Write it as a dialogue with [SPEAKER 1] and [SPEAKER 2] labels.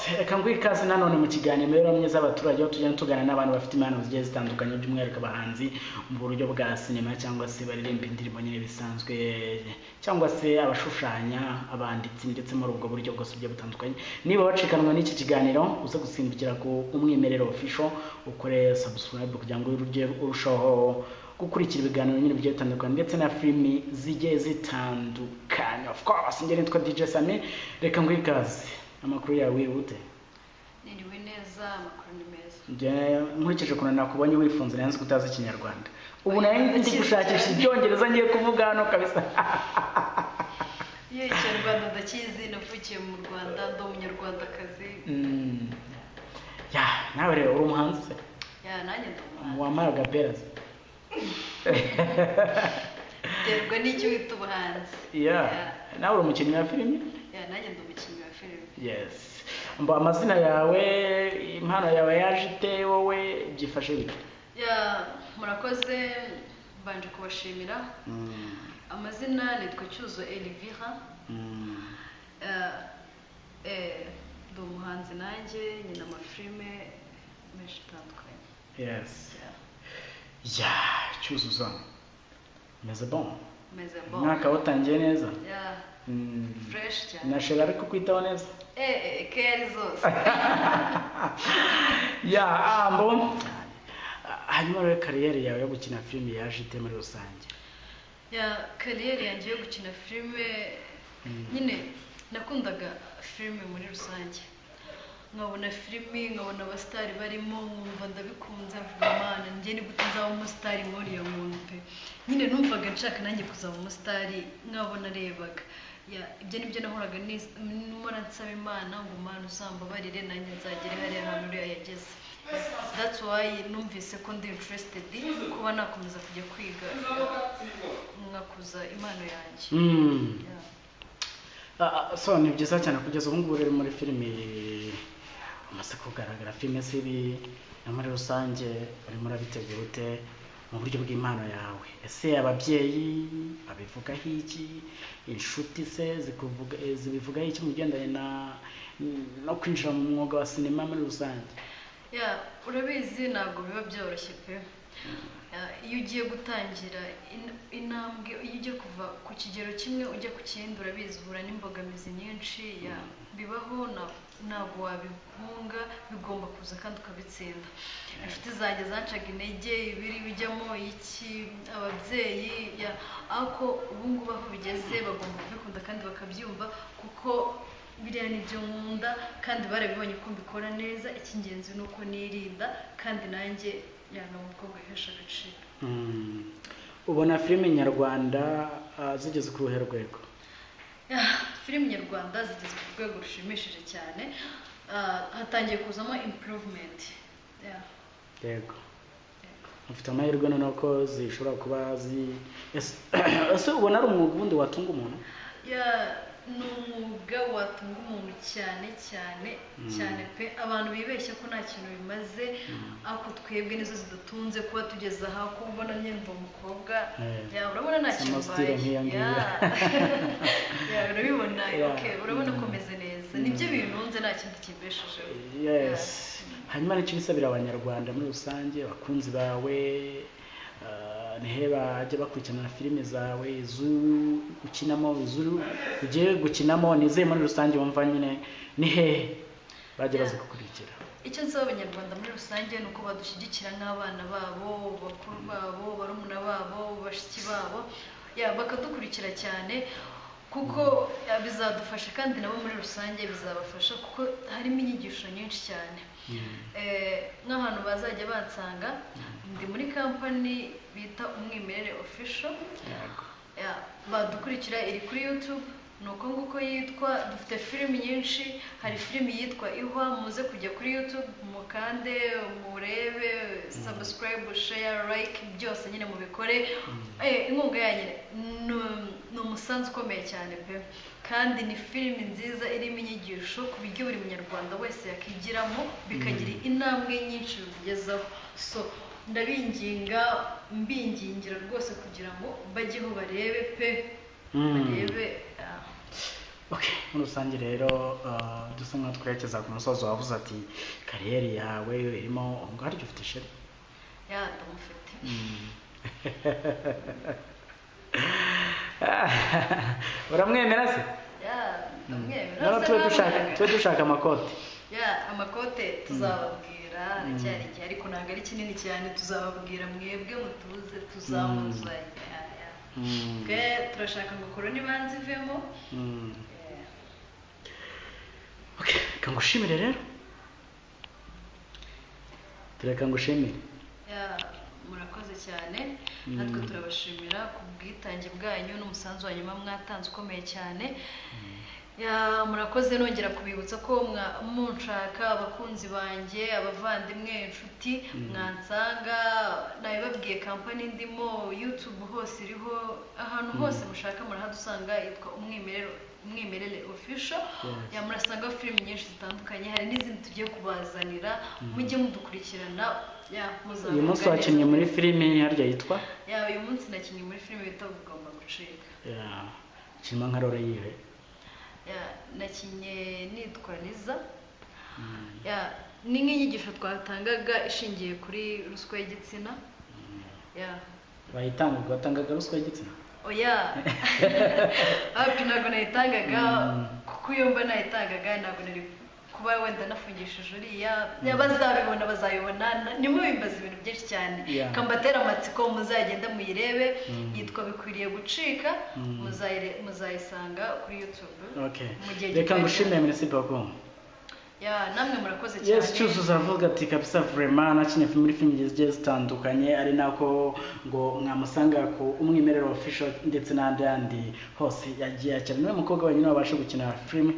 [SPEAKER 1] Course, reka nguhe ikaze nanone mu kiganiro Imibereho Myiza y'Abaturage, aho tugenda tuganira n'abantu bafite impano zigiye zitandukanye, by'umwihariko abahanzi mu buryo bwa sinema cyangwa se baririmba indirimbo nyine bisanzwe, cyangwa se abashushanya, abanditsi, ndetse muri ubwo buryo bwose bugiye butandukanye. Niba wacikanwe n'iki kiganiro, uze gusimbukira ku Umwimerere Official, ukore subscribe kugira ngo ujye urushaho gukurikira ibiganiro nyine bigiye bitandukanye ndetse na filimi zigiye zitandukanye. Of course, njye nitwa DJ Sami, reka nguhe ikaze. Amakuru yawe wihute?
[SPEAKER 2] Niriwe neza, amakuru ni meza.
[SPEAKER 1] Njye nkurikije ukuntu nakubonye wifunze, nari nzi ko utazi Ikinyarwanda. Ubu nari ndi gushakisha Icyongereza ngiye kuvuga hano kabisa.
[SPEAKER 2] Iyo Ikinyarwanda ndakizi, navukiye mu Rwanda, ndi Umunyarwandakazi.
[SPEAKER 1] Ya, nawe rero uri umuhanzi se?
[SPEAKER 2] Ya, nanjye ndi umuhanzi.
[SPEAKER 1] Wambaye agapera se?
[SPEAKER 2] Biterwa n'icyo wita ubuhanzi.
[SPEAKER 1] Ya, nawe uri umukinnyi wa filimi?
[SPEAKER 2] Ya, nanjye ndi umukinnyi wa filime.
[SPEAKER 1] Yes. Mbo amazina yawe, impano yawe yaje ite, wowe byifashe bite?
[SPEAKER 2] Ya, murakoze, mbanje kubashimira. Amazina nitwa Cyuzuzo Elvira. Ndi umuhanzi nanjye, nkina amafilime menshi atandukanye.
[SPEAKER 1] Yes. Ya, Cyuzuzo, meze bon?
[SPEAKER 2] Meze bon.
[SPEAKER 1] Umwaka watangiye neza?
[SPEAKER 2] Ya. Fresh cyane.
[SPEAKER 1] Na chéri ari kukwitaho neza?
[SPEAKER 2] Care zose.
[SPEAKER 1] Ya, mbo hanyuma rero carrière yawe yo gukina filime yaje ite muri rusange?
[SPEAKER 2] Ya, carrière yanjye yo gukina filime, nyine nakundaga filime muri rusange, nkabona filime, nkabona abasitari barimo, nkumva ndabikunze, mvuga: "Mana, njye ni gute nzaba umusitari nk'uriya muntu pe?" Nyine numvaga nshaka nanjye kuzaba umusitari nkabona arebaga. Ya, ibyo nibyo nahoraga mpora nsaba Imana ngo: "Mana, uzambabarire nanjye nzagere hariya hantu uriya yageze." That's why numvise ko ndi interested kuba nakomeza kujya kwiga, nkakuza impano yanjye. Yeah.
[SPEAKER 1] So ni byiza cyane. Kugeza ubu ngubu rero muri filimi umaze kugaragara, filime z'ibi na muri rusange urimo urabitegura ute mu buryo bw'impano yawe? Ese ababyeyi babivugaho iki? Inshuti se zikuvuga, zibivugaho iki mu bigendanye na no kwinjira mu mwuga wa sinema muri rusange?
[SPEAKER 2] Ya, urabizi, ntabwo biba byoroshye pe. Ya, iyo ugiye gutangira intambwe, iyo ugiye kuva ku kigero kimwe ujya ku kindi, urabizi uhura n'imbogamizi nyinshi. Ya, bibaho, ntabwo wabihunga, bigomba kuza kandi ukabitsinda. Inshuti zanjye zancaga intege, ibiri bijyamo iki, ababyeyi, ya, ariko ubu ngubu aho bigeze bagomba kubikunda kandi bakabyumva, kuko biriya ni byo nkunda kandi barabibonye ko mbikora neza. Icy'ingenzi ni uko nirinda kandi nanjye, ya, ni umukobwa wihesha agaciro.
[SPEAKER 1] Ubona filime nyarwanda zigeze ku ruhe rwego?
[SPEAKER 2] Ya, filime nyarwanda zigeze ku rwego rushimishije cyane. Hatangiye kuzamo improvement. Ya.
[SPEAKER 1] Yego.
[SPEAKER 2] Yego.
[SPEAKER 1] Ufite amahirwe noneho ko zishobora kuba zi ese ubona ari umwuga ubundi watunga umuntu?
[SPEAKER 2] Ya, ni umwuga watunga umuntu cyane cyane cyane pe. Abantu bibeshya ko nta kintu bimaze, ariko twebwe nizo zidutunze kuba tugeze aha, ko ubona nyine umukobwa.
[SPEAKER 1] Eh.
[SPEAKER 2] Ya, urabona nta kintu
[SPEAKER 1] Ama style
[SPEAKER 2] mbaye.
[SPEAKER 1] Nk'iyo ngiyo.
[SPEAKER 2] Ya, urabibona. Okay, urabona ko meze neza, nibyo bintunze, nta kindi kimbeshejeho.
[SPEAKER 1] Yes. Hanyuma nicyo bisabira Abanyarwanda muri rusange, abakunzi bawe, nihe bajya bakurikirana filime zawe, izo ukinamo, izo ugiye gukinamo, nizeye muri rusange wumva nyine ni hehe bajya baza kukurikira?
[SPEAKER 2] Icyo nsaba Abanyarwanda muri rusange ni uko badushyigikira nk'abana babo, bakuru babo, barumuna babo, bashiki babo, ya, bakadukurikira cyane kuko, ya, bizadufasha kandi nabo muri rusange bizabafasha, kuko harimo inyigisho nyinshi cyane. Nk'ahantu bazajya bansanga, ndi muri kampani bita Umwimerere Official. Ya, badukurikira, iri kuri YouTube, ni uko nguko yitwa. Dufite filimi nyinshi, hari filimi yitwa Ihwa. Muze kujya kuri YouTube mukande, murebe, subscribe, share, like, byose nyine mubikore. Inkunga yanyu ni umusanzu ukomeye cyane pe, kandi ni filimi nziza irimo inyigisho ku buryo buri Munyarwanda wese yakigiramo, bikagira intambwe nyinshi bimugezaho. So ndabinginga, mbingingira rwose kugira ngo bajyeho barebe pe, barebe.
[SPEAKER 1] Okay, muri rusange rero dusa nkaho twerekeza ku musozo, wavuze ati carrière yawe irimo ngo harya ufite chéri?
[SPEAKER 2] Yeah, ndamufite.
[SPEAKER 1] Uramwemera se?
[SPEAKER 2] Yeah, ndamwemera.
[SPEAKER 1] Noneho
[SPEAKER 2] Se
[SPEAKER 1] tube dushaka
[SPEAKER 2] ntamwanga.
[SPEAKER 1] tube dushaka amakote.
[SPEAKER 2] Yeah, amakote tuzababwira, aracyari igihe, ariko ntabwo ari kinini cyane. Tuzababwira mwebwe mutuze, tuzamuzanye. Yeah. Twe turashaka ngo korona ibanze ivemo. Yeah.
[SPEAKER 1] Okay, reka ngushimire rero, tureka ngushimire.
[SPEAKER 2] Yeah, murakoze cyane. Natwe turabashimira ku bwitange bwanyu n'umusanzu wa nyuma mwatanze ukomeye cyane. Yeah, murakoze. Nongera kubibutsa ko munshaka, abakunzi banjye, abavandimwe, inshuti, mwansanga. Nabibabwiye, company ndimo, YouTube hose iriho, ahantu hose mushaka murahadusanga. Yitwa Umwimerere, Umwimerere Official.
[SPEAKER 1] Yes.
[SPEAKER 2] Yeah, murasanga filimi nyinshi zitandukanye, hari n'izindi tugiye kubazanira. Mujye mudukurikirana. Yeah,
[SPEAKER 1] Uyu munsi
[SPEAKER 2] muzagubwa
[SPEAKER 1] wakinnye
[SPEAKER 2] neza.
[SPEAKER 1] muri filimi harya yitwa?
[SPEAKER 2] Yeah, uyu munsi nakinnye muri filimi bita Bugomba Gucika.
[SPEAKER 1] Yeah, ukinamo nka role yihe?
[SPEAKER 2] Yeah, nakinnye nitwa Liza. Yeah, ni nk'inyigisho twatangaga ishingiye kuri ruswa y'igitsina. Yeah.
[SPEAKER 1] Bayitangaga, watangaga ruswa y'igitsina?
[SPEAKER 2] Oya, hapi, ntabwo nayitangaga, kuko iyo mba nayitangaga ntabwo nari kuba wenda nafungishije uriya. Bazabibona, bazabibona, ntimubimbaze ibintu byinshi cyane. Kambatera amatsiko, muzagenda muyirebe. Yitwa Bikwiriye Gucika. Muzayisanga kuri YouTube
[SPEAKER 1] Okay.
[SPEAKER 2] mu gihe
[SPEAKER 1] Reka
[SPEAKER 2] gito
[SPEAKER 1] ngushimire,
[SPEAKER 2] cyane.
[SPEAKER 1] Merci beaucoup.
[SPEAKER 2] Yeah, namwe murakoze cyane.
[SPEAKER 1] Yes, Cyuzuzo aravuga ati kabisa vraiment nakinye muri filimi zigiye zitandukanye, ari nako ngo mwamusanga ku Umwimerere Official ndetse n'ahandi handi hose yagiye akina. Niwe mukobwa wenyine wabasha gukina filimi.